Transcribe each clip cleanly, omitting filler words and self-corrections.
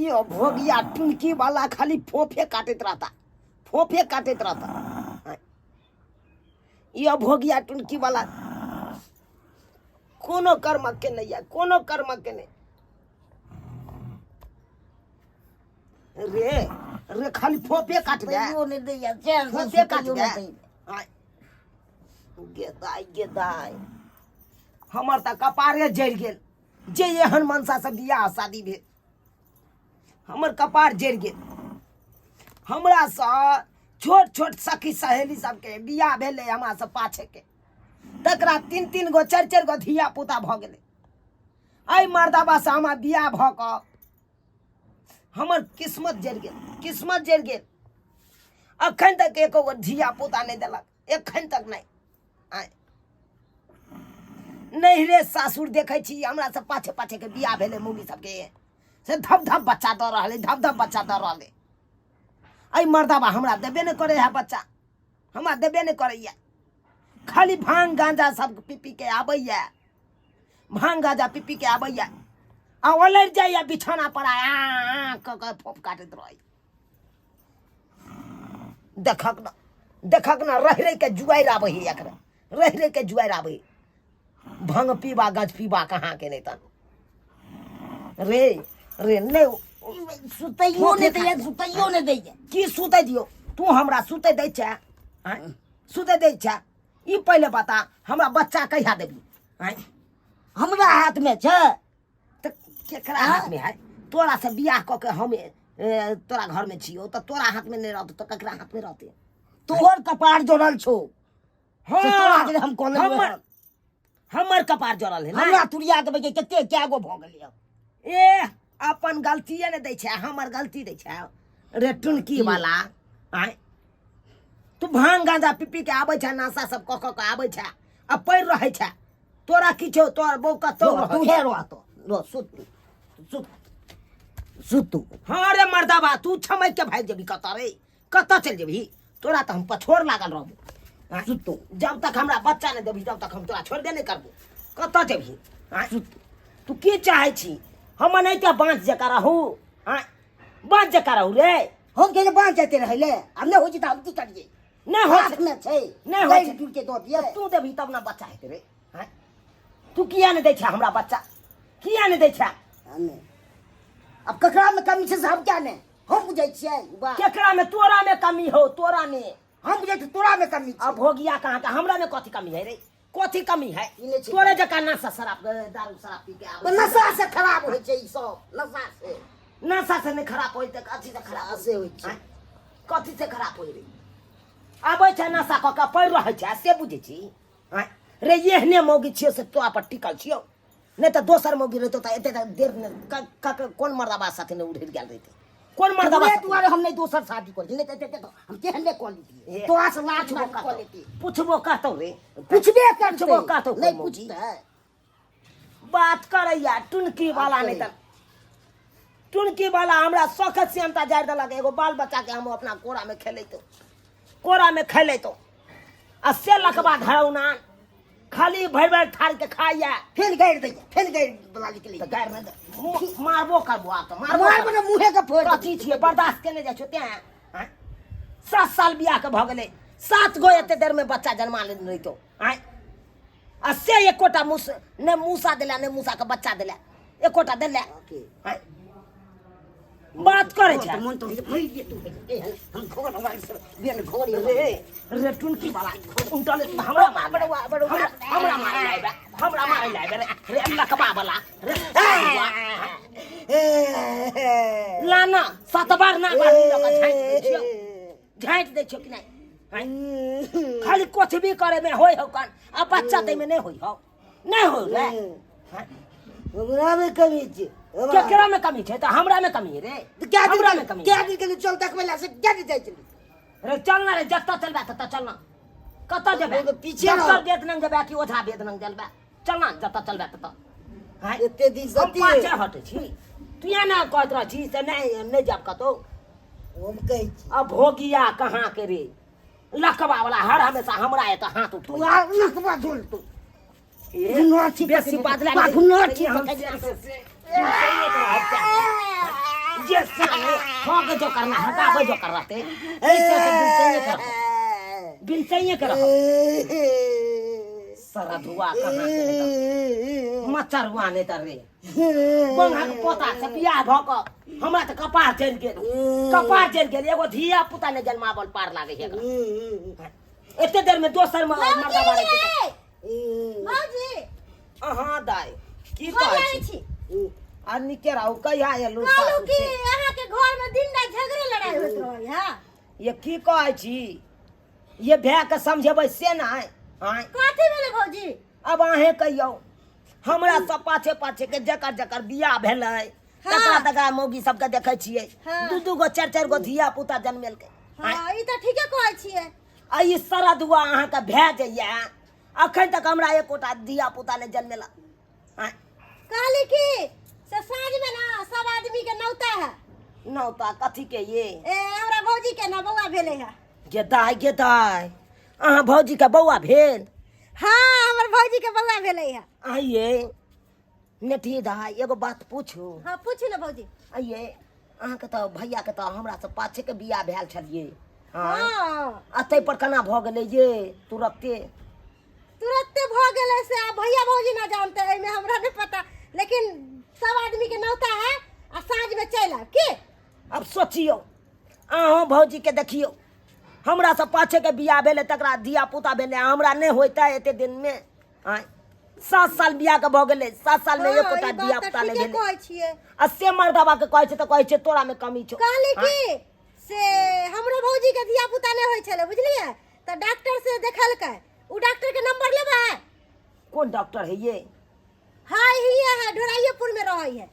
ई भोगिया टुनकी वाला खाली फोफे काटैत रहता, फोफे काटैत रहता। ई अभोगिया टुनकी वाला कोनो कर्म के नहीं है, कोनो कर्म के नहीं। रे रे खाली फोफे काट दे, सुतैयो नहि दैया, चैन से फोफे काट सुतैयो दे। नहि दैया। आय, गे दाइ गे दाइ, हमर तऽ कपारे जरि गेल जे एहन मनसा से बियाह शादी भेल। हमर कपार जरि गेल। हमरासँ छोट छोट सखी सहेली सबके बियाह भेलै हमरा से पाछेके, तकरा तीन तीन गो चारि चारि गो धिया पुता भऽ गेलै। एहि मर्दाबासँ हमरा बियाह भऽ कऽ हमर किस्मत जरि गेल, किस्मत जरि गेल। अखन तक एको गो धिया पुता नहि देलक, एखन तक नहि। आँय, नैहरे सासुर देखै छी हमरा सब पाछे पाछे के बियाह भेलै मौगी सबके, से धप धप बच्चा दऽ रहल है, धप धप बच्चा दऽ रहल है। एहि मर्दाबा हमरा देबे नहि करै है बच्चा, हमरा देबे नहि करैया। खाली भांग गांजा सब पी पी के आबैया, भांग गांजा पी पी के आबैया आ ओलरि जाइया बिछौना पर आ, आ, आ, कऽ कऽ फोप काटैत रहै। देखक न, देखक न, रहि रहि के जुआरि आबै है एकरा, रहि रहि के जुआरि आबै है। भंग पीबा गज पीबा कहाँ के नहि तन रे रे नहि सुतैयो नहि दैया, सुतैयो नहि दैया। की सुतै दियौ? तू हमरा सुतै दै छै? आँय, सुतै दै छै? ई पहिले बता, हमरा बच्चा कहिया देबी? आँय, हमरा हाथमे छै। तऽ केकरा हाथमे है? तोरा से बियाह कऽ के हम तोरा घरमे छियौ तऽ तोरा हाथमे नहि रहतौ तऽ ककरा हाथमे रहतै? तोहर कपार जोड़ल छौ। हाँ, से तोरा हाथमे हम कऽ लेबै। हमर कपार जोड़ल है ना? हमरा तुरिया देबै के कते कए गो भऽ गेलै अब। ए अपन गलतीए ने दै छै, हमर गलती दै छै रे टुनकी वाला। आँय, तू भांग गांजा पी पी के आबै छै, नशा सब कऽ कऽ के आबै छै आ पड़ि रहै छै। तोरा की छौ? तोहर बहू कतौ रह, रहै तू हे रह तो। रह, सुत तू। सुत। सुत तू। हाँ रे मर्दाबा, तू छमैक के भागि जेबही कतऽ रे? कतऽ चलि जेबही? तोरा तऽ हम पछोड़ लागल रहबो। आँय, सुत तू। जब तक हमरा बच्चा नहि देबही तब तक हम तोरा छोड़बे नहि करबो। कतऽ जेबही? आँय, सुत। तू की चाहै छी? हम एनाहिते बाँस जकाँ रहू? आँय, बाँस जकाँ रहू रे? हम के बाँस जाते रहै ले, आब नहि होइ छै तऽ हम की करियै? नहि होइ छै। हाथमे छै। नहि होइ छै। दूर के दऽ दियै। तू देबही तब ने बच्चा हेतै रे। आँय, तू किया नहि दै छै हमरा बच्चा? किया नहि दै छै? नहि। आब ककरामे कमी छै से हम क्या नहि हम बुझै छियै बात। केकरा में? तोरा में कमी हो, तोरा में। हम बुझै छियै तोरा में कमी छै। अब भोगिया कहाँ के? हमरा में कथी कमी है रे? कथी कमी है? ई नहि छै। तोरे जकाँ नशा शराब दारू शराब पी के आबै तऽ नशा से खराब होइ छै ई सब, नशा से। नशा से नहि खराब होइ तऽ कथी से खराब नशा से होइ छै। आँय? कथी से खराब होइ रे? आबै छै नशा कऽ के पड़ि रहै छै से बुझै छी। आँय रे, एहने मौगी छियौ से तोरा पर टिकल छियौ, नहि तऽ दोसर मौगी रहितौ तऽ एते तऽ देर नहि, कोन मर्दाबा साथे नहि उधरि गेल रहितै? कोन मर्दाबा तोरे साथे? दुआरे हम नहि दोसर शादी करै छी, नहि तऽ एते तऽ हम केहन नहि कऽ लेतियै। ए, तोरा से लाज पुछबो मारि कऽ कहतौ। लेतियै। पुछबो कहतौ रे? पुछबे करतै। पुछबो कहतौ कोन नहि मौगी? पुछतै। बात करैया टुनकी वाला। नहि तऽ टुनकी वाला हमरा शौकत सियनता जारि देलक। एगो बाल बच्चा के हम अपना कोरा में खेलैतो, कोरा में खेलैतो आ से लकबा धरौना खाली भरि भरि थाल के खाइया। फेर गारि दैया, फेर गारि बला निकलै। तऽ गारि नहि दे, मारबो करबो आब तऽ मारबो मारबो ने मुँहे के फोड़ि देबो। कथी छियै? बर्दाश्त केने जाइ छौ तें। आँय, 7 साल बियाह के भऽ गेलै, 7 गो एते देर में बच्चा जन्मा लेने रहितौ। आँय, आ से एकोटा मूस ने मूसा देला, ने मूसा के बच्चा देला, एकोटा देला। आँय, बात करै छै। मन तो भरि जेतौ। हम घर हमार से बेन घर रे रे टुनकी वाला उनटल हमरा मार, बड़ुआ, बड़ुआ। हमरा मारे लाइबे, हमरा मारे लाइबे रे। रे लकबा वाला रे, लाना 7 बार ना बार लऽ कऽ झाँटि दै छियौ, झाँटि दै छियौ कि नहि? आँय? खाली कुछ भी करे में होय हो कन आ बच्चा दै में नहीं होय हो, नहीं होय रे। आँय? हमरा में कमी छै? केकरा में कमी छै? तऽ हमरा में कमी है रे? क्या दिन हमरा में कमी क्या है? दिन के लिए चल देखबै ला से क्या दिन जाइ छली रे? चल ना रे, जतऽ चलबे ततऽ चल ना। कतऽ जेबे? ओ तऽ पीछे डॉक्टर रह। वेद नंग जेबे कि ओझा वेद नंग जेबे? चल ना, जतऽ चलबे ततऽ। आँय? एते दिन से हम पाछे हटै छी, तू यहाँ ना कहैत रहै छी से नहि नहि जायब कतौ। हम कहै छी। अब भोगिया कहाँ के रे लकबा वाला, हर हमेशा हमरा एतऽ हाथ तू उठबै। आ लकबा झोल तू ए, घुनौठी बेसी पकड़ने बादला बा, नहि। घुनौठी हम पकड़ने। से- से- से- जे साले भग जो करना हटाबै जो कर रहते ऐसे के बिनसैये कर बिनसैये कर सारा धुआ कहाँ से हेतौ? मच्छर हुआ नहि तर रे बंगा के पोता से बियाह भऽ कऽ हमरा तऽ कपार चलि गेल कपार चलि गेल एगो धिया पुता नहि जन्माबल पार लागै छै एकरा। एते देर में दोसर में मर्दाबा रहै छै भौजी अहाँ दाइ की गोर कहै लागै छी छी आ निके रहू कहिया एलू कहलहुँ सासुर कि से अहाँके घर में दिन राति झगड़े लड़ाई होइत रहै है ये की कहै छी ये भाय के समझेबै से नहि आँय कथी भेलै भौजी अब अहें कहियौ हमरा सब पाछे पाछे के जकर जकर बियाह भेलै तकरा तकरा मौगी सबके देखै छियै हाँ। दू दू गो चारि चारि गो धिया पुता जन्मेलकै आँय हँ ई तऽ ठीके कहै छियै आ ई सरदुआ अहाँके भए जाइए अखन तक हमरा एकोटा धिया पुता नहि जन्मेलक आँय कहली कि से साँझ में ना सब आदमी के नौता है नौता कथी के ये ए हमरा भौजी के ना बौआ भेलै है गे दाय गे दाय अहाँ भौजी के बौआ भेल हाँ हमर भौजी के बौआ भेलै है आइए नेठी दाय एगो बात पूछू हाँ पूछू ना भौजी आइए अहाँके तऽ भैयाके तऽ हमरा से पाछेके बियाह भेल छलियै हाँ हाँ आ ताहि पर केना भऽ गेलै ये तुरते तुरंते भऽ गेलै से आब भैया भौजी ना जानते एहिमे हमरा नहीं पता लेकिन सब आदमी के नौता है आ साँझ में चलि आयब की अब सोचियौ अहूँ भौजीके देखियौ हमरा से पाछेके बियाह भेलै तकरा धिया पुता भेलै आ हमरा नहि होइतै एते दिनमे आँय 7 साल बियाह के भऽ गेलै 7 साल में हाँ, एकोटा ई बात धिया तऽ पुता नहि ठीके भेलै कहै छियै आ से मर्दबा के कहै छै तऽ कहै छै तोरा में कमी छौ कहली कि से हमरो भौजी के धिया पुता नहि होइ छलै बुझलियै तऽ डॉक्टर से देखलकै उ डॉक्टर के नंबर लेबै कोन डॉक्टर है ये हाँ हिये है ढोराइएपुर में रहै है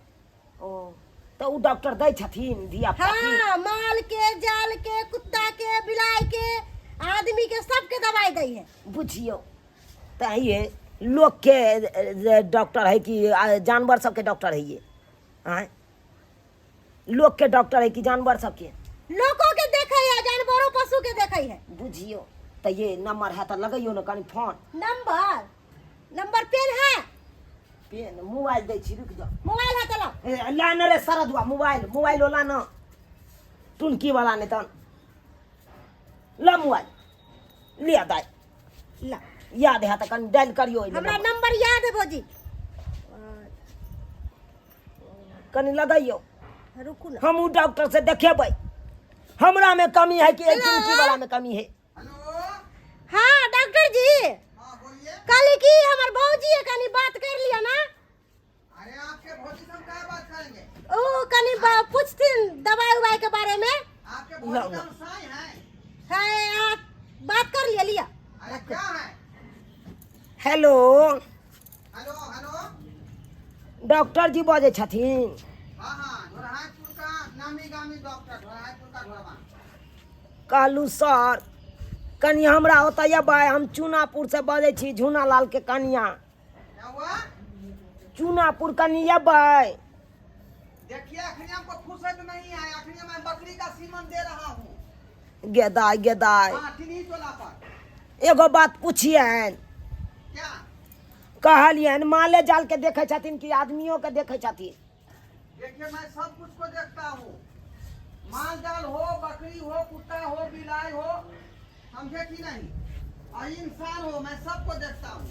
ओ तऽ उ डॉक्टर दै छथिन धिया पुता की हाँ माल के जाल के कुत्ता के बिलाई के आदमी के सबके दवाई दै है बुझियौ तऽ ये लोकके जे डॉक्टर है कि जानवर सबके डॉक्टर है ये आँय लोकके डॉक्टर है कि जानवर सबके लोगों के देखे है जानवरों पशु के देखे है बुझियौ तऽ ये नंबर है तऽ लगैयौ ने कनि फोन नंबर नंबर पेन है पेन मोबाइल दै छी रुकि जाउ मोबाइल है चलो ए, ला न रे सरदुआ मोबाइल मोबाइल ला न टुनकी वाला नहि तहन ला मोबाइल लिया दाइ ला याद है तऽ कनि डायल करियौ ओहिमे हमरा नंबर। नंबर याद है भौजी कनि लगैयौ रुकू ना हम उ डॉक्टर से देखेबै हमरा में कमी है कि हेलो। टुनकी वाला में कमी है हेलो हाँ डॉक्टर जी हाँ बोलिए कहली कि हमर भौजी है कनी बात कर लिया ना अरे आपके भौजी से हम क्या बात करेंगे ओ कनी पूछथिन दवाई उवाई के बारे में आपके भौजी का हम साई हैं है आप बात कर लिया लिया अरे क्या है हेलो हेलो हेलो डॉक्टर जी बजै छथिन हाँ हाँ ढोरहापुर का नामी गामी डॉक्टर ढोरहापुर का ढोरवा कहलू सर कनि हमरा ओतऽ अयबै हम चूनापुरसँ बजै छी झूना लालके कनिया क्या हुआ चूनापुर कनि अयबै देखिए अखनी हमको फुर्सत नहीं है अखनी मैं बकरी का सीमन दे रहा हूँ गेदाय गेदाय हाँ टिन्ही टोला पर एगो बात पुछियनि क्या कहलियनि माले जाल के देखै छथिन कि आदमियों के देखै छथिन देखिए मैं सब कुछ को देखता हूँ माल जाल हो बकरी हो कुत्ता हो बिलाई हो समझे कि नहीं और इंसान हो मैं सबको देखता हूँ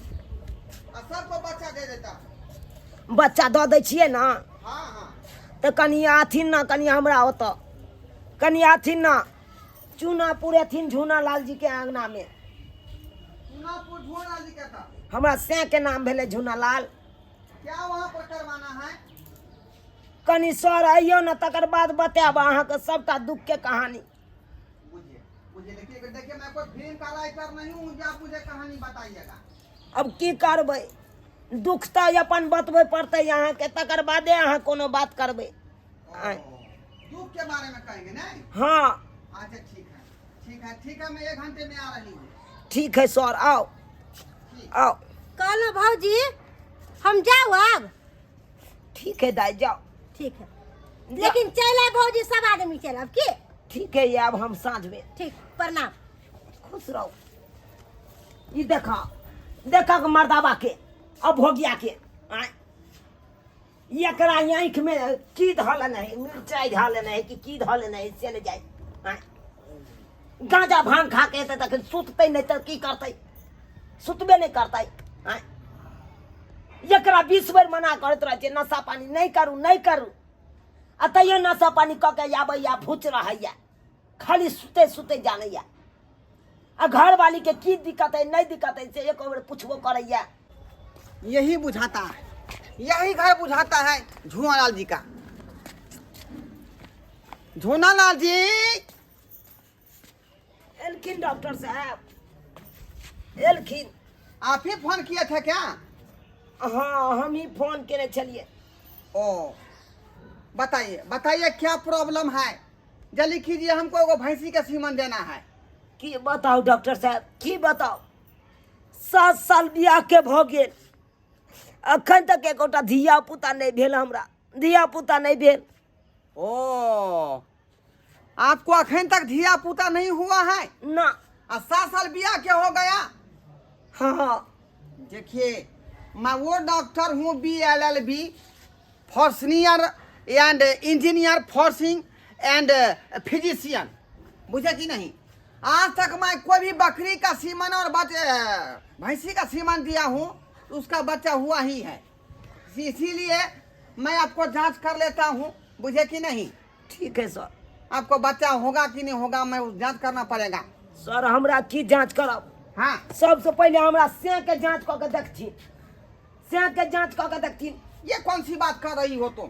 और सबको बच्चा दे देता हूँ बच्चा दऽ दै छियै ने हाँ हाँ तऽ कनि आथिन ने कनि हमरा ओतऽ कनि आथिन ने चूनापुर एथिन झूना लाल जी के आंगना में चुनापुर झोला जी का था हमरा सैं के नाम भेलै झूना लाल क्या वहाँ पर करवाना है कनि सर अइयौ ने तकर बाद बतायब अहाँके सबटा दुख के कहानी बुझिए बुझिए देखिए देखिए मैं कोई फिल्म का राइटर नहीं हूँ जो आप मुझे कहानी बताइएगा अब की करबै दुख तऽ अपन बतबै पड़तै अहाँके तकर बादे अहाँ कोनो बात करबै ओ, दुख के बारे में कहेंगे नहीं हाँ अच्छा ठीक है ठीक है ठीक है मैं 1 घंटे में आ रही हूँ ठीक है सर आओ ठीक आओ कहलहुँ भौजी हम जाउ आब ठीक है दाइ जाओ ठीक है लेकिन चलि आयब भौजी सब आदमी चलि आयब की ठीक है आब हम साँझमे ठीक प्रणाम खुश रहो ई देखा देखा के मर्दाबा के अब भोगिया के आँय। एकरा आँखिमे की धऽ लेने है, मिरचाइ धऽ लेने है कि की धऽ लेने है से नहि जाय। आँय, गाँजा भांग खा के एतै तखन सुततै नहि तऽ की करतै? सुतबे नहि करतै। आँय, एकरा 20 बेर मना करैत रहै छियै, नशा पानी नहि करू, नहि करू, आ तैयो नशा पानी कऽ के आबैया, भूच रहैया, खाली सुते सुते जानैया। आ घरवाली के की दिक्कत है नहीं दिक्कत है से एक बेर पूछबो करैया। यही बुझाता है, यही घर बुझाता है झूनालाल जी का। झूनालाल जी एलखिन डॉक्टर साहब, एलखिन। आप ही फोन किए थे क्या? हाँ, हम ही फोन केने छलिए। ओ बताइए बताइए क्या प्रॉब्लम है, जल्दी कीजिए, हमको एगो भैंसी के सीमन देना है। की बताओ डॉक्टर साहब, की बताओ, 7 साल बियाह के भऽ गेल, अखन तक एकोटा धिया पुता नहीं भेल, हमरा धिया पुता नहीं भेल। ओ आपको अखन तक धिया पुता नहीं हुआ है? ना। आ 7 साल बियाह के हो गया? हाँ। देखिए मैं वो डॉक्टर हूँ, B L L B फर्सनियर and engineer forcing and physician, बुझे कि नहीं? आज तक मैं कोई भी बकरी का सीमन और भैंसी का सीमन दिया हूँ, उसका बच्चा हुआ ही है, इसीलिए मैं आपको जांच कर लेता हूँ, बुझे कि नहीं? ठीक है सर। आपको बच्चा होगा कि नहीं होगा मैं उस जांच करना पड़ेगा। सर हमरा की जांच करब? हाँ। सबसे पहले हमरा से के जांच कऽ के देखथिन, से के जांच कऽ के देखथिन। ये कौन सी बात कर रही हो तुम,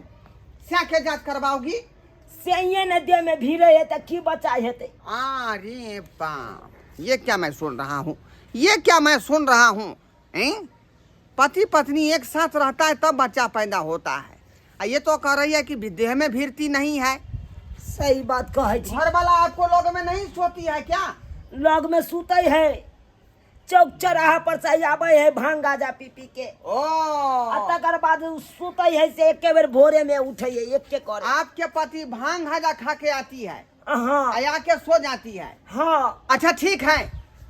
से के जांच करवाओगी? से ने देह में भीड़े है तो की बच्चा हेतै? अरे बाप, ये क्या मैं सुन रहा हूँ, ये क्या मैं सुन रहा हूँ? पति पत्नी एक साथ रहता है तब बच्चा पैदा होता है, आ ये तो कह रही है कि देह में भीड़ती नहीं है। सही बात कहै छी। घर वाला आपको लग में नहीं सोती है क्या? लग में सुतै है, चौक चौराहा पर से आबै है भांग गाजा पी पी के। ओ। आ तकर बाद उ सुतै है से एके बेर भोरे में उठै है, एके करे। आपके पति भांग गाजा खा के आती है? हाँ। आ आके सो जाती है? हाँ। अच्छा ठीक है,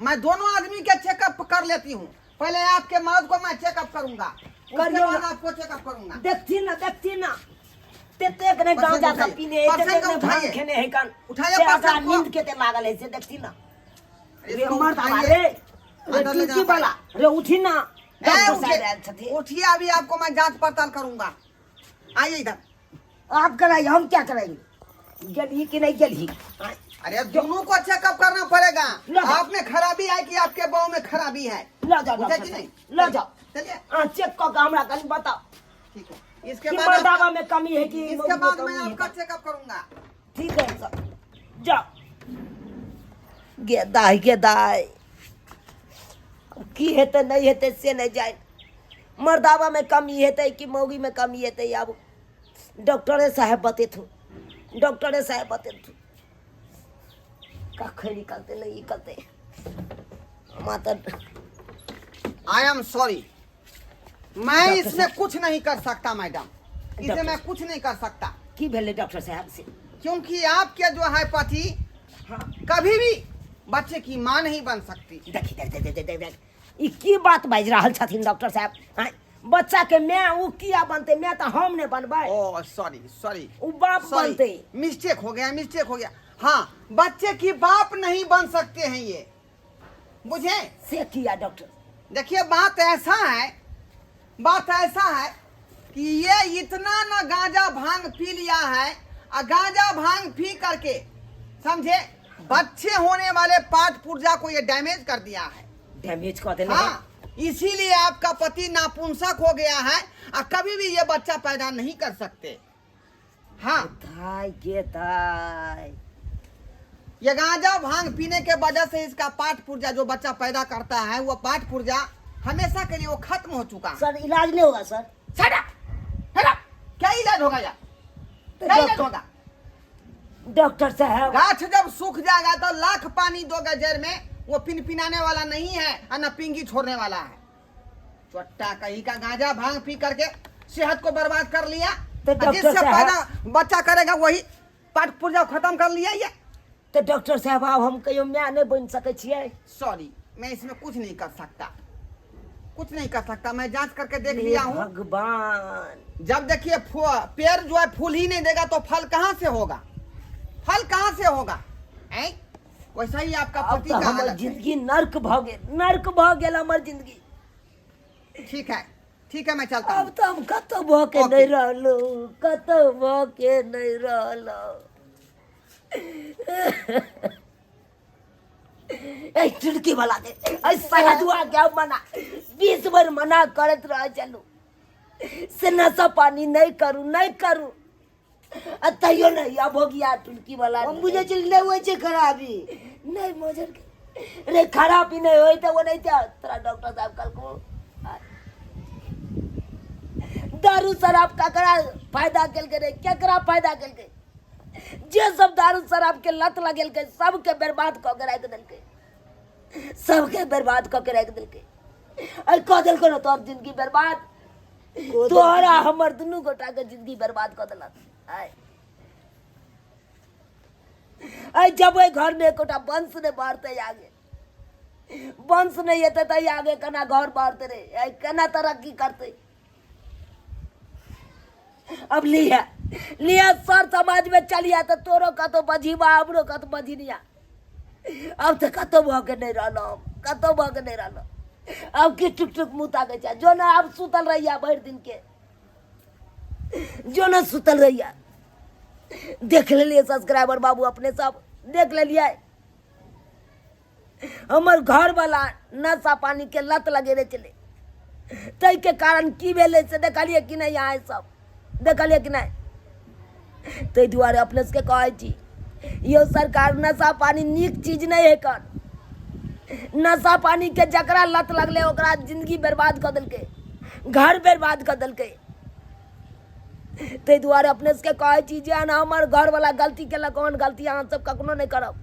मैं दोनों आदमी के चेकअप कर लेती हूँ, पहले आपके मर्द को मैं चेकअप करूंगा, उसके करियो बाद ना। आपको चेकअप करूंगा। देखती ना, देखती ना, तेतेक ने परसेंट गांजा उठाइए। सब पीने है, परसेंट तेतेक ने भांग उठाइए। खेने है कन। उठाइए से परसेंट ओकरा को। नींद केते लागल है से देखती ना। रे इसको मर्द उठाइए। रे, रे अंदर ले टूटी जाना वाला, रे उठी ना। ए, डॉक्टर उठिए। साहब आयल छथिन। उठिए, अभी आपको मैं जांच पड़ताल करूंगा, आइए इधर। आप कराइए, हम क्या कराएंगे? गेलही कि नहीं गेलही? अरे दोनों को चेकअप करना पड़ेगा। लो जाओ। आप में खराबी है कि आपके बहू में खराबी है? लो जाओ, उठे डॉक्टर कि नहीं? साहब, लो जाओ। चलिए। हाँ, चेक कऽ के हमरा कनी बताओ। ठीक है, इसके कि बाद मर्दावा में कमी है कि इसके मौगी में बाद कमी मैं है? आपका चेकअप करूंगा। ठीक है सर, जाओ। गे दाई, गे दाई, की हेतै नहीं हेतै से नहीं जाए, मर्दावा में कमी हेतै कि मौगी में कमी हेतै, आब डॉक्टरे साहेब बतेथु, डॉक्टरे साहेब बतेथु। कखन निकलते नहीं निकलते माता। I am sorry, मैं डॉक्टर इसमें कुछ नहीं कर सकता मैडम, इसे डॉक्टर मैं कुछ नहीं कर सकता। की भेलै डॉक्टर साहब से? क्योंकि आपके जो है पति हाँ। कभी भी बच्चे की माँ नहीं बन सकती। देखी, देख देख देख देख देख, ई की बात बाजि रहल छथिन डॉक्टर साहब? आँय, बच्चा के माय उ किया बनतै? माय तऽ हम नहि बनबै। ओ सॉरी सॉरी, उ बाप सॉरी, बनतै। मिस्टेक हो गया, मिस्टेक हो गया। हाँ, बच्चे की बाप नहीं बन सकते हैं ये, बुझे? से किया डॉक्टर? देखिए बात ऐसा है, बात ऐसा है कि ये इतना ना गांजा भांग पी लिया है, और गांजा भांग पी करके समझे बच्चे होने वाले पार्ट पुर्जा को ये डैमेज कर दिया है। डैमेज कर देने। हाँ, इसीलिए आपका पति नापुंसक हो गया है और कभी भी ये बच्चा पैदा नहीं कर सकते। हाँ। दाई गे दाई, ये गांजा भांग पीने के वजह से इसका पाठ पुर्जा जो बच्चा पैदा करता है वो पाठ पुर्जा हमेशा के लिए वो खत्म हो चुका है। सर इलाज नहीं होगा sir? Shut up! Shut up! क्या इलाज होगा यार, तो क्या इलाज डॉक्टर- होगा? डॉक्टर साहब गाछ जब सूख जाएगा तो लाख पानी दोगे जड़ में, वो पिन पिनाने वाला नहीं है और न पिंगी छोड़ने वाला है। चोट्टा कहीं का गांजा भांग पी करके सेहत को बर्बाद कर लिया, तो और डॉक्टर जिससे साहब- पैदा बच्चा करेगा वही पाठ पुर्जा खत्म कर लिया ये। तो डॉक्टर साहब आब हम कहियो माय नहीं बन सकै छियै? सॉरी, मैं इसमें कुछ नहीं कर सकता, कुछ नहीं कर सकता। मैं जांच करके देख लिया हूँ। भगवान। जब देखिए पेड़ जो है फूल ही नहीं देगा तो फल कहाँ से होगा, फल कहाँ से होगा? ऐं? वैसा ही आपका अब पति तऽ का हमर हालत है। जिंदगी नर्क भऽ गेल, नर्क भऽ गेल हमर जिंदगी। ठीक है, ठीक है, मैं चलता अब हूँ। तऽ हम कतौ भऽ के ओके। नहि रहलहुँ, कतौ भऽ के नहि रहलहुँ। ए चुटकी वाला के, ए सहजुआ के हम मना 20 बेर मना करैत रहै छलहुँ से नशा पानी नहि करू, नहि करू, आ तैयो नहि अब हो गया टुनकी वाला। हम बुझै छली नहि होइ छै खराबी। नहि मोजर के रे खराबी नहि होइ तऽ ओ नहि तोरा डॉक्टर साहब कहलको दारू शराब ककरा फायदा केलकै रे, केकरा फायदा केलकै? जे सब दारू शराब के लत लगेलकै सबके बर्बाद कऽ के राखि देलकै, सबके बर्बाद कऽ के राखि देलकै। अइ कऽ देलकै ने तोहर जिंदगी बर्बाद, तोहरा हमर दुनू गोटा के जिंदगी बर्बाद कऽ देलक। आइ आइ जब ओहि घर में एकोटा वंश नहि बढ़तै आगे, वंश नहि एतै तऽ आगे केना घर बढ़तै रे, आइ केना तरक्की करतै? अब लिहे लिहे सर समाज में चलिया तऽ तोरो कतौ बझीबा हमरो कतौ बझिनिया। अब तऽ कतौ भऽ के नहि रहलहुँ, कतौ भऽ के नहि रहलहुँ। अब की टुक टुक मुँह ताकै छै जो ने, आब सुतल रहिया भरि दिन के, जो ने सुतल रहिया। देख लेलियै सब्सक्राइबर बाबू अपने सब देख लेलियै, हमर घरवला नशा पानी के लत लगेने छलै, ताहिके कारण की भेलै से देखलियै कि नहि? अहाँ सब देखलियै कि नहि? ताहि दुआरे अपने सबके कहै छी यौ सरकार, नशा पानी नीक चीज नहि है कन। नशा पानी के जकरा लत लगलै ओकरा जिंदगी बर्बाद कऽ देलकै, घर बर्बाद कऽ देलकै। ताहि दुआरे अपने सबके कहै छी जे हमर घरवला गलती केलक ओहन गलती अहाँ सब कखनो नहि करब।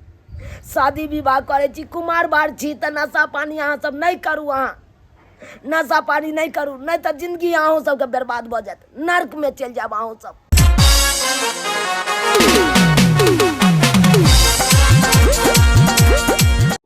शादी विवाह करै छी, कुमार बार छी तऽ नशा पानी अहाँ सब नहि करू, अहाँ नशा पानी नहि करू, नहि तऽ जिंदगी अहूँ सबके बर्बाद भऽ जायत, नर्कमे चलि जायब अहूँ सब।